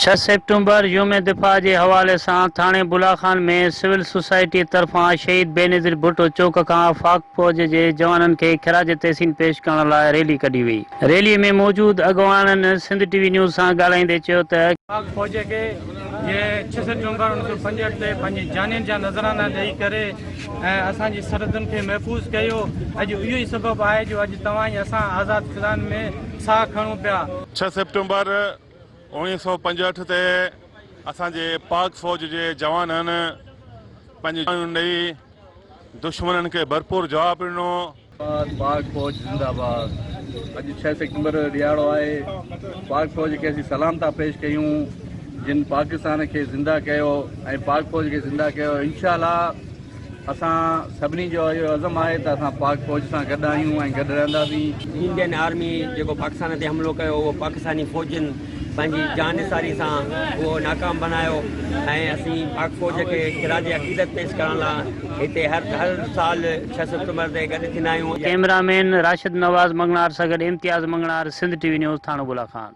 ڇهه سيپٽمبر يوم دفاع جي حوالي سان ٿاڻي بلا خان ۾ سول سوسائٽي طرفان شهيد بينظير ڀٽو چوڪ کان پاڪ فوج جي جوانن کي خراج تحسين پيش ڪرڻ لاء ريلي ڪڍي وئي. ريلي ۾ موجود اڳواڻن سنڌ ٽي وي نيوز سان ڳالهائيندي چيو ته. پاڪ فوج کي جنهن ڇهه سيپٽمبر 1965 تي پنهنجي جانين جا نذرانا ڏئي ڪري ۽ اسان جي سرحدن کي محفوظ ڪيو اڄ اهو ئي سبب آهي جو اڄ توهان ۽ اسان آزاد فضائن ۾ ساهه کڻون پيا. ڇهه سيپٽمبر 1965 تي اسان جي پاڪ فوج جي جوانن پنهنجي جانيون ڏئي دشمنن کي ڀرپور جواب ڏنو. پاڪ فوج زنده باد اڄ ڇهه سيپٽمبر جو ڏهاڙو آهي پاڪ فوج کي اسين سلام ٿا پيش ڪيون جن پاڪستان کي زنده ڪيو ۽ پاڪ فوج کي زنده ڪيو انشاء الله اسان سڀني جو اهو عزم آهي ته اسان پاڪ فوج سان گڏ آهيون ۽ گڏ رهنداسين. انڊين آرمي جيڪو پاڪستان تي حملو ڪيو اهو پاڪستاني فوجين پنهنجي جان نثاري سان اهو ناڪام بنايو ۽ اسين پاڪ فوج کي خراج عقيدت پيش ڪرڻ لاء هتي هر هر سال ڇهه سيپٽمبر تي گڏ ٿيندا آهيون. ڪئميرا مين راشد نواز مڱڻهار سان گڏ Imtiaz Manganhar, Sindh T V news, ٿاڻو بولا خان.